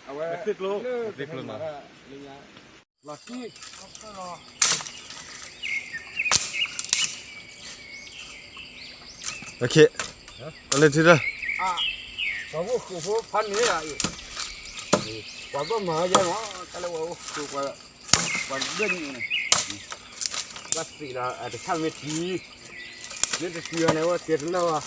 အဝဲ သ့ၣ်ကျိ သ့ၣ်ကျိနီၤ လီၤတံၢ် ပလ့ထံလၢ ပှၤဘိၣ်ဃုာ်ဖိဖးန့ၣ်ဧါအံၤ ပှၤဘၣ်မၤဝဲယဲနီၤ တၢ်လၢပှၤဘိၣ်ဃုာ်ပှၤ ပှၤဒွဲၣ်န့ၣ် ဘၣ်သ့ၣ်ဒီး အတဆၣ်မ့ၢ်တံၢ် မ့ၢ်တတံၢ်ဘၣ်န့ၣ် ဝဲကဲတလၢဘၣ်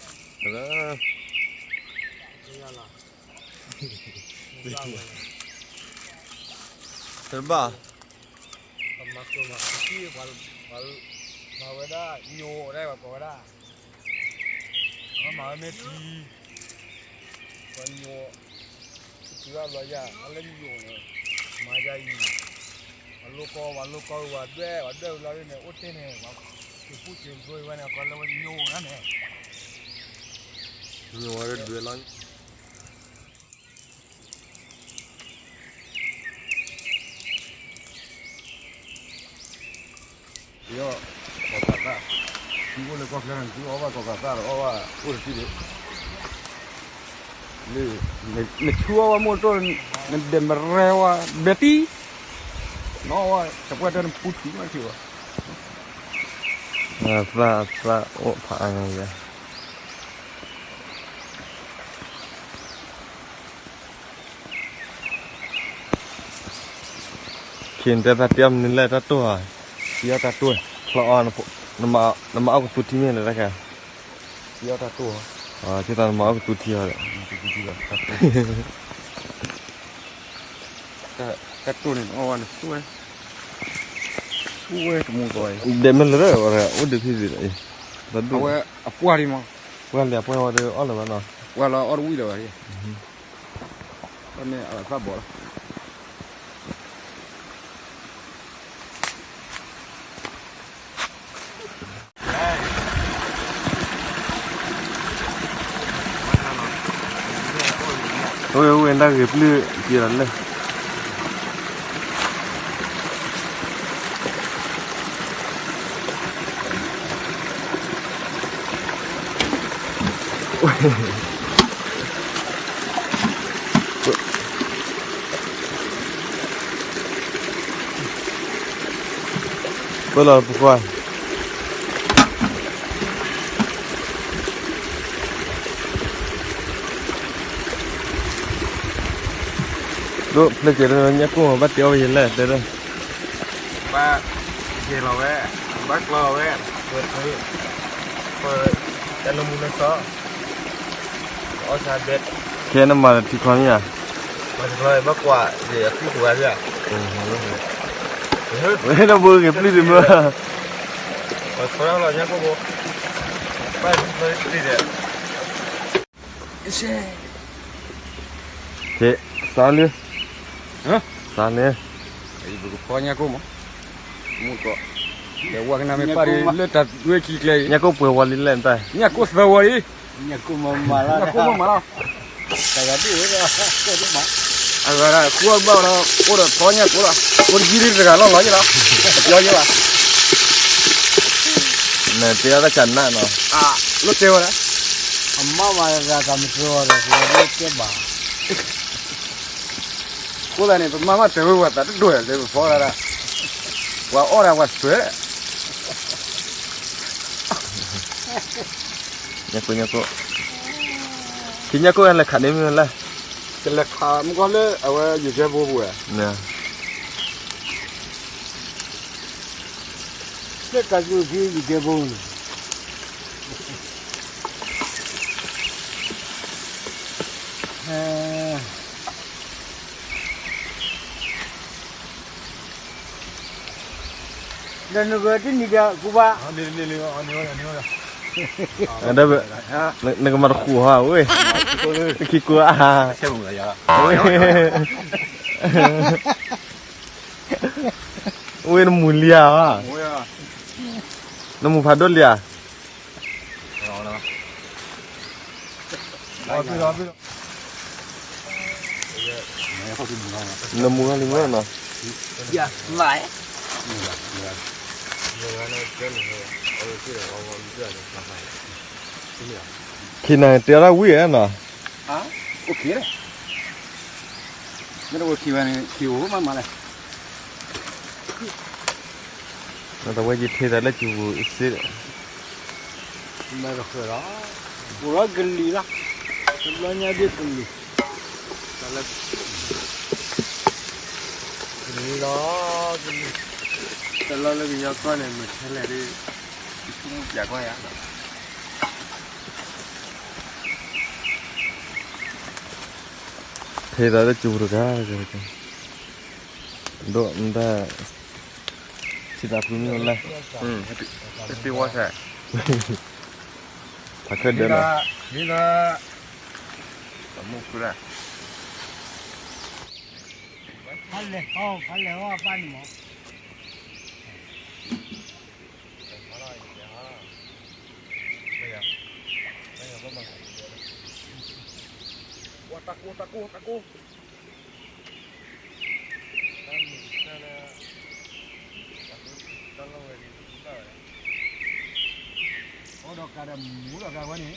ဂိၢ်လံဂိၢ်လံနီၤ က့ၤနကဂိၢ်နီၤ တဘၣ် ပမၤကျိၤမၤကသံၣ် ပှၤမၤဝဲဒၣ်ညိးဒၣ် ပှၤကိးဝဲဒၣ် ပှၤမၤဝဲမ့ၢ်တံၢ် ပှၤညိး တုၤအဘျီယၤ အလၢညိးန့ၣ် မၤယၤအံၤ ပှၤလိၣ်ကီ ပှၤလိၣ်ကီ ပှၤဒွဲၣ် ပှၤဒွဲၣ်ဝံၤလီၤန့ၣ် အိၣ်တ့ၢ်န့ၣ် ပှၤက့ၤပူၣ်က့ၤဘျိဝဲန့ၣ် ကီလၢဝဲညိးဒၣ်န့ၣ် ညိးဝဲဒွဲၣ်လီၤ ယီၤ ကီၢ်ကးသး သုအိၣ်လၢကီၢ်ချၢန့ၣ် သုအီၣ်ဘၣ်ကီၢ်ကးသးဒီးအီၣ်ဘၣ်အိၣ်တသ့ဒံး လၢ နဆူအီၣ်ဘၣ်မိၢ်တိၢ် နဒဲးမရဲဝဲ ဘဲတံၢ် နီၢ်ဝဲ တပှၢ်တၢၢ်နပူထံမးထံဝဲ သရၣ်သရၣ်အိၣ်ဖးအါညါ ခ့နတဲဖးတံၢ်အီၣ်မနုၤလဲၣ်တၢ်တိၢ်ဧါ တံၢ်အီၣ်တၢ်တိၢ် ချီအီၣ် နမၤအီၣ်ကသူထံမ့ၢ်လၢတၢ်ခဲ တံၢ်အီၣ်တၢ်တိၢ် ကသးနမၤအီၣ်ကသူထံအီၤဒီး တၢ်တိၢ်န့ၣ် နအီၣ်ဝဲနသူဝဲ သူဝဲတမူကီး ဒဲးမ့ၢ်လၢ အိၣ်ဒံးဖံးဒံးလီၤ အဝဲအပှၢ်ဒံးမး ပှၢ်လဲၤပှၢ်ဝဲဒီးအီၣ်လၢၤဘၣ်နီၤ ပှၢ်လီၤအီၣ်တဝံၣ်လၢၤဘၣ် တၢ်န့ၣ်အသၣ်ဘီၣ်လီၤ ဝဲဝဲဒၣ်ဂ့ၤပျုၢ်က့ၤလီၤလၢ ပလီၤပကွၢ် ဒိၣ်ဖျဲၣ်ကဲၤလၢညၣ်ကိၢ်ဘၣ်တဲအီၣ်ဝဲယဲလဲၣ်တဲလၢ ဘၣ်ကဲၤလီၤဝဲ ဘၣ်ကျီဝဲ ပတၢ်လၢမူလၢစီ အီၣ်ဆါဘဲ ခဲနမၤထံချီမ့ၢ်ဧါ မၤထံချီဘၣ်ကွၢ်ယဲအသွံၣ်ပူၤဂၤဖဲဧါ ဝဲနဘိဂ့ၤပျုၢ်ဒံးမ့ၢ် ပှၤဆီလီၤညၣ်ကိၢ်ဘိ ဘၣ်ထံချီတံၢ်ဒီး စးလၢ စးလၢ ပကဖီညၣ်ကိၢ်မး မူကီး ဒီးဝဲကနၣ်မ့ၢ်ပၢ်လၢတၢ်ဒွဲၣ်ခံကျဲအံၤ ညၣ်ကိၢ်ပှဲၤဝါလံလဲၣ်တၢ် ညၣ်ကိၢ်သၢဝါလံ ညၣ်ကိၢ်မၤမၤလီၤ ညၣ်ကိၢ်မၤမၤလီၤ တၢ်ဂၤဒ်ဝဲဒၣ် အဂၤဒၣ်ခူအဘၣ်လီၤ အိၣ်ဒီးဖီညၣ်ကိၢ်လီၤ အိၣ်တယံၤဒ်တဂၤလီၤလီၤယလီၤ ပျီယလီၤ နတဲအီၣ်တၢ်ကနၣ်နီၤ လၢတဲဝဲဒၣ် အမါမၤတဂၤတၢ်မတြီဒီး ပှၤလၢတဲဘၣ် အဃိသတးန့ၣ် ပမါမးတဲဝဲပှၤသးတဒိၣ်လၢပဖီဒၣ်ဒၣ် ပှၤအီၣ်ဒၣ်ပှၤစွဲ ညၣ်ကိၢ်ညၣ်ကိၢ် က့ၤညၣ်ကိၢ်လဲၤခးန့ၣ်မ့ၢ်လဲၣ် ကလဲၤခးမ့ၢ်ကီၢ်လၢအဝဲယိၤကဲဘိပူၤဝဲ န့ၣ် လၢတၢ်ကျိၣ်စ့ယကဲဘိန့ၣ်, ဒီးနဂၢၢ်တနံၤဒီးကူဘၣ်, နကမၤတဃူဟီဝဲ, တခံကူဧါ, ဝဲနမူလံဧါ, နမူဖးဒိၣ်လံဧါ. နမူလံမ့ၢ်နီၤ, ခံနၤတဲဒၣ်ဝံၣ်ဧါနီၤ, နတဝဲယထံၣ်သးလၢကၠူပူၤအစ့, မ့ၢ်တဃၢၤလီၤ, ပူၤလီၤကလံၤလီၤ, တဘျီညါဒ်ကလံၤ, ကလံၤလီၤ, ကလံၤ, တလီၤလၢကယီကီၢ်န့ၣ် မ့ၢ်ထဲလဲၣ်ဒ်, ယဆိကမိၣ်ပျးကွၢ်ယၤလီၤ. ဖဲသးလၢကၠူပူၤတဂၤ, ဒိၣ်မတၢ်, ထံသးဖုမ့ၢ်လၢ, ဖးခဲဒၢလီၤ, မူဖုလၢ, ဖဲလဲၣ်, ဖဲလဲၣ်အီၤပၢ်န့ၣ်မး. အိၣ်ဒီးကးဒီးမူဒီးကးဝဲန့ၣ်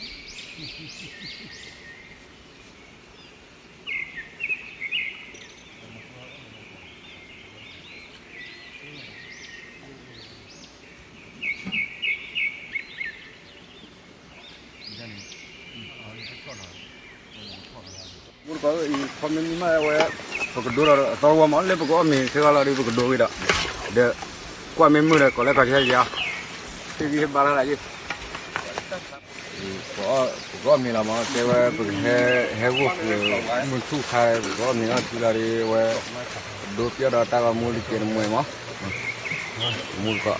မူတကိးအံၤ ခီမ့ၢ်မံမးဝဲ ပကဒိဒီးသီတဝီမး လၢပကအီၣ်မ့ၤခဲဂီၤလီၤဒီး ပကဒိက့ၤဒီး ဒီး ကွၢ်မ့ၢ်မုာ်ဒီး ကိးလၢကီၢ်ဆၢယါ ဟ့ၣ်ဂံၢ်ဟ့ၣ်ဘါလၢသးယ့ၣ် ပကအီၣ်မ့ၤလီၤမး တဲဝဲ ပကဟဲ ဟဲဂိၢ်ဃုာ် မုၢ်ထူၣ်ခါ ပကအီၣ်မ့ၤအီထံလီၤဒီး ဝဲ ဒိပျီၢ်ဒီးတၢ်ဂီၤမူလံကဲတမှဲၤမး မူတကိး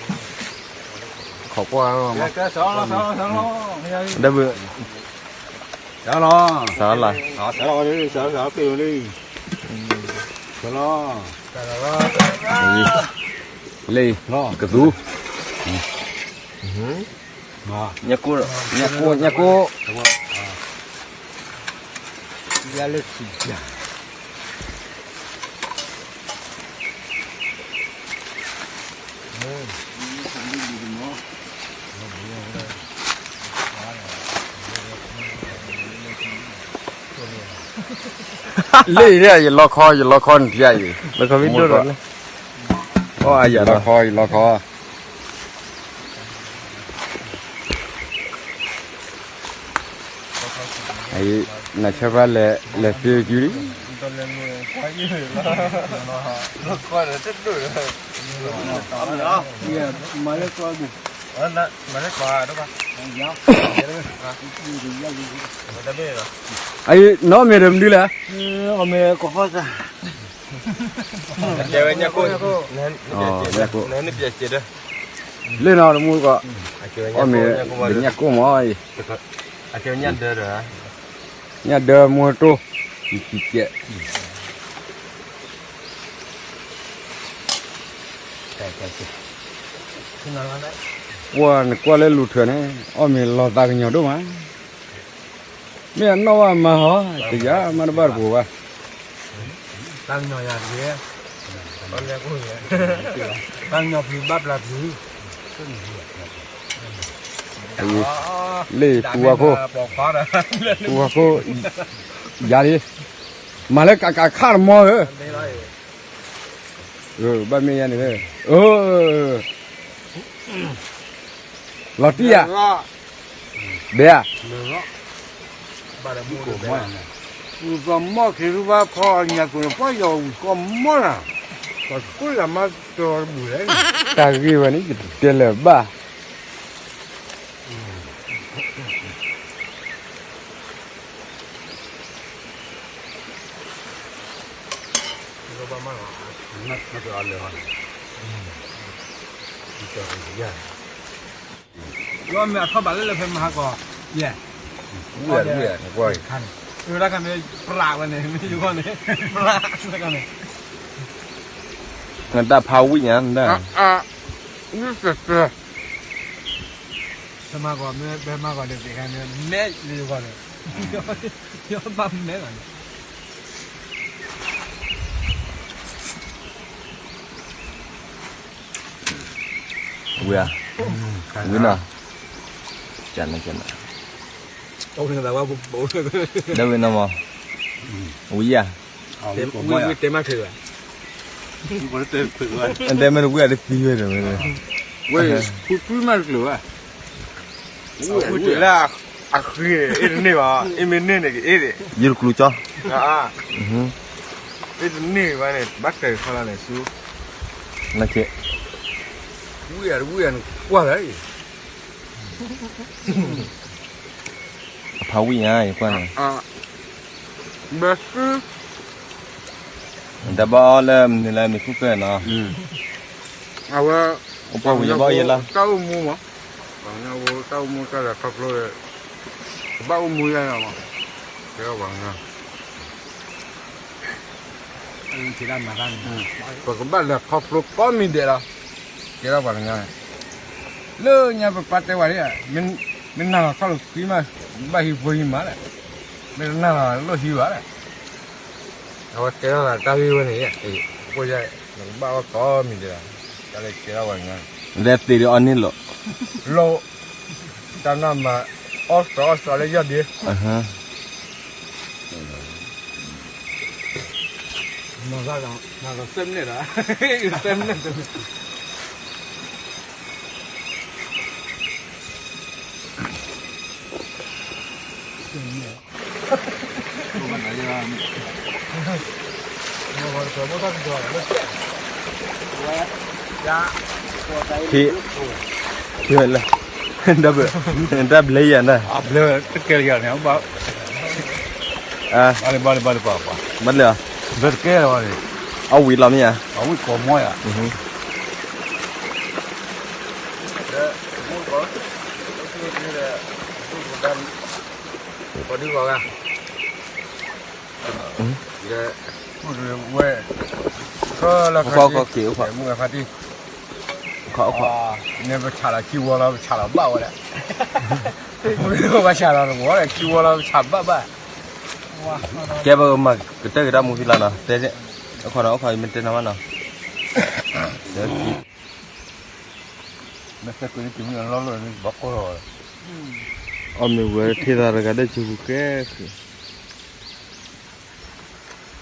ခိးကွၢ်လီၤမး ဒီပုၢ် စးလီၤ စးလီၤ စးလီၤ လံ လံ ကသူ ညၣ်ကိၢ် ညၣ်ကိၢ် ညၣ်ကိၢ် ယၤလၢခံယၤ လၢယလီခီ ယလီခီနထံၣ်အံၤ လီခီမ့ၢ်ဒိၣ်ဒီး အယၤလီခီ ယလီခီ နဆၢဖၣ်လဲၤ လဲၤသ့ကၠူလံ အံၤ နီၢ်မ့ၢ်တမနုၤလဲၣ် အီၣ်မ့ၤကဟီၣ်သး တဲဝဲညၣ်ကိၢ် နဟဲနပျဲစဲးဒီး လၢနီၤတမူတကိး အီၣ်မ့ၤ ညၣ်ကိၢ်မးအံၤ ညၣ်ဒၢဒီး ညၣ်ဒၢမူတိၢ် ယစံးကဲး ပှၤနကွၢ်လၢလူၤထွဲန့ၣ် အီၣ်မ့ၤလီၤသးကညီၤဒိၣ်မး မ့ၢ်အနီၢ်ဘၣ်မၤဟီ တယၤမၤတဘၣ်တပူၤဘၣ် တၢ်ကညီၤယၤတက့ၢ် တၢ်ကညီၤဖုးဘၣ်ပျၢ်ဖုး လၢပူၤဝါခိၣ် ပူၤဝါခိၣ် ယၤလံ မၤလၢကးကးခါတမီၤဧၢ ဘၣ်မ့ၢ်ယၤန့ၣ် လီၤတံၢ်ဧါ ဘဲဧါ ပူၤသီမီၢ်ခ့ရူဘၣ်ဖီညၣ်ကိၢ်န့ၣ် ပှၤယီၤဝံၤကီၢ်မီၢ်လၢ ပှၤကူၣ်လၢမၤတီတဘူၣ်လဲၣ်, တၢ်ဂ့ၢ်ဝဲန့ၣ် ယတတဲလၢၤဘၣ်. ယမ့ၢ်အခီၣ်ဘၣ်လၢလၢဖဲမဟါကီး, ယဲ, ဝဲ, ဝဲ, ဝဲ, တၢ်ခါန့ၣ်, ပြးဝဲန့ၣ် မ့ၢ်ယဂီၢ်န့ၣ်, ပြးန့ၣ်, နတၢ်ဖးဝံၣ်ညါ, ဖဲမဟါကီး မ့ၢ်ဖဲမဟါကီးန့ၣ် သ့ၣ်ခါန့ၣ် မဲလၢယဂီၢ်န့ၣ်, ယဘၣ်မဲလီၤန့ၣ် ဝံၤဧါ, ဝံၤနီၤ, ကန, ကန, ဒၣ်ဝံၤနီၤမး, ဝံၤဧါ, ဝံၤတဲမးချ့ဘၣ်, တဲမ့ၢ်တဝံၤဧါတသံဝဲဒီး, ဝဲ, ဖုဖုမးတကျၢၤဘၣ်, လၢအဃံန့ၣ် အ့ၣ်တန့ၢ်ဘၣ်, အ့ၣ်မ့ၢ်န့ၢ်န့ၣ်ကအ့ၣ်ဒံး, ယတကျူၤကၠီ, အ့ၣ်တန့ၢ်ဘၣ်န့ၣ် ဘၣ်တၢ်ခီလၢ်န့ၣ်ဆူ, နက့, ဝံၤဧါတဝံၤဧါန့ၣ်ကွၢ်လၢ်အံၤ အဖးဝံၣ်ညါ ယကွၢ်န့ၣ်, ဘၣ်စု, တဘၣ်အီၣ်လၢမနုၤလၢမ့ၢ်ဖုဖဲနီၤ, အဝဲ, အိၣ်ပှၢ်ဝံၤညါဘၣ်အီၣ်ယဲလီၤ, တၢ်အိၣ်မူမး, ပှၤကညီဖိတၢ်အိၣ်မူတၢ်လဲၤခီဖျိ, ကဘၣ်အိၣ်မူယဲလီၤမး, ကဲပှၤကညီ ပကဘၣ်လဲၤခီဖျိကိးမံၤဒဲးလီၤ, ကဲထီၣ်ပှၤကညီန့ၣ်, လၢညါပပၢ်တဲဝဲဒၣ်, မ့ၢ်နၤလီၤခီၣ်လိာ်ကွံမး, ဘၣ်ဟံးဖိဟံးမးလဲၣ်, မ့ၢ်တနၤလီၤလိၣ်ဟံးဘၣ်လဲၣ်, အဝဲတဲထီၣ်သးတၢ်ဂ့ၢ်ဝဲန့ၣ်, အဃိယဲ, နကဘၣ်အီၣ်ကိးမံၤဒဲးလီၤ, တၢ်လၢကဲထီၣ်ပှၤကညီန့ၣ်, လဲၤသ့ၣ်ဒီးအီၤန့ၣ်လီၤ, လီၤ, တၢ်နၢ်မၤ, အီၣ်စီၤအီၣ်စီၤလၢယီၢ်ဒ့ မၤသးဒီး, မၤသးသၢမံးနံးဒီး, သၢမံးနံး, ထံၣ်, ထံၣ်ဝဲလၢ, တၢ်ဘျဲယၤနၤ, ဘျဲတကဲလၢယၤန့ၣ်, ဘၣ်လၢၤ, ဘၣ်လၢၤ, ဘၣ်လၢၤ, ဘျဲတကဲလၢၤန့ၣ်, အဝံၤလီၤမ့ၢ်ဧါ, အဝံၤကိးမီၤယၤ, ပှၤဒုးဂီၤဂၤ, ဝဲ, ခီလၢခီက့ၤ, မုၢ်ဂၤဖါတံၢ်, ခီ, န့ၣ်ပဆးလီၤခံဝီလီၤ ပဆးလီၤဘၣ်ဝဲလဲၣ်, ပဆးလီၤတဝီလၢခံဝီလီၤ ပဆးဘၣ်ဘၣ်, ကဲပမၤကတၢၢ်က့ၤတၢ်မူခံလီၤနီၤ, တဲ, အခီနီၤ အခီမ့ၢ်တဲနီၤဘၣ်နီၤ, အီၣ်မ့ၢ်ဝဲထံၣ်သးတဂၤဒၣ်ကၠိပူၤကဲဃုာ်,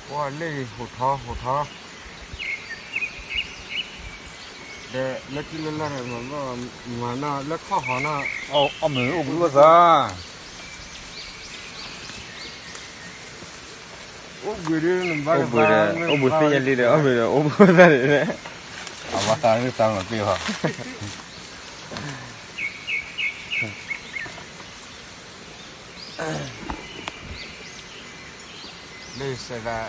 ပှၤလၢဟိးထီၣ်ဟိးထီၣ်, ဒီးလၢထံလၢလၢ်န့ၣ် မၤနီၢ်လၢခီၣ်ဟီနီၢ်, အီၣ်မ့ၢ်အိၣ်ဘှံးအိၣ်သါ, အိၣ်ဘှံးဒ်, အိၣ်ဘှံးသ့ၣ်ညါလံဒီး အီၣ်မ့ၢ်ဒီး အိၣ်ဘှံးအိၣ်သါန့ၣ်, အဝဲသးန့ၣ်သးလီၤသ့ၣ်ဟီ လၢယစဲးသး,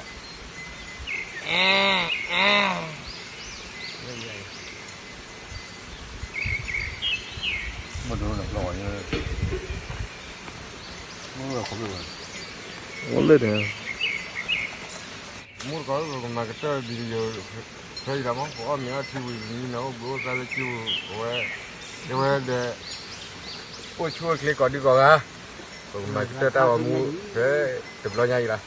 မ့ၢ်ဒိၣ်န့ၣ်ဘျီဝဲ, မ့ၢ်ဝဲခီဖျိဝဲ, အိၣ်လၢန့ၣ်, မူတကိးလၢပကမၤကတၢၢ် video ဖဲအံၤဒီးမ့ၢ် ပအီၣ်မ့ၤအီထံဝံၤ ပမံနီၤအိၣ်ဘှံးအိၣ်သါလၢကၠိ, အဝဲ, တဲဝဲဒီး, အိၣ်ဆူၣ်အိၣ်ချ့ကိးဒံကိးဂၤ, ပကမၤကတၢၢ်တၢ်ဂီၤမူ ဖဲတဘျီညါအံၤလီၤ.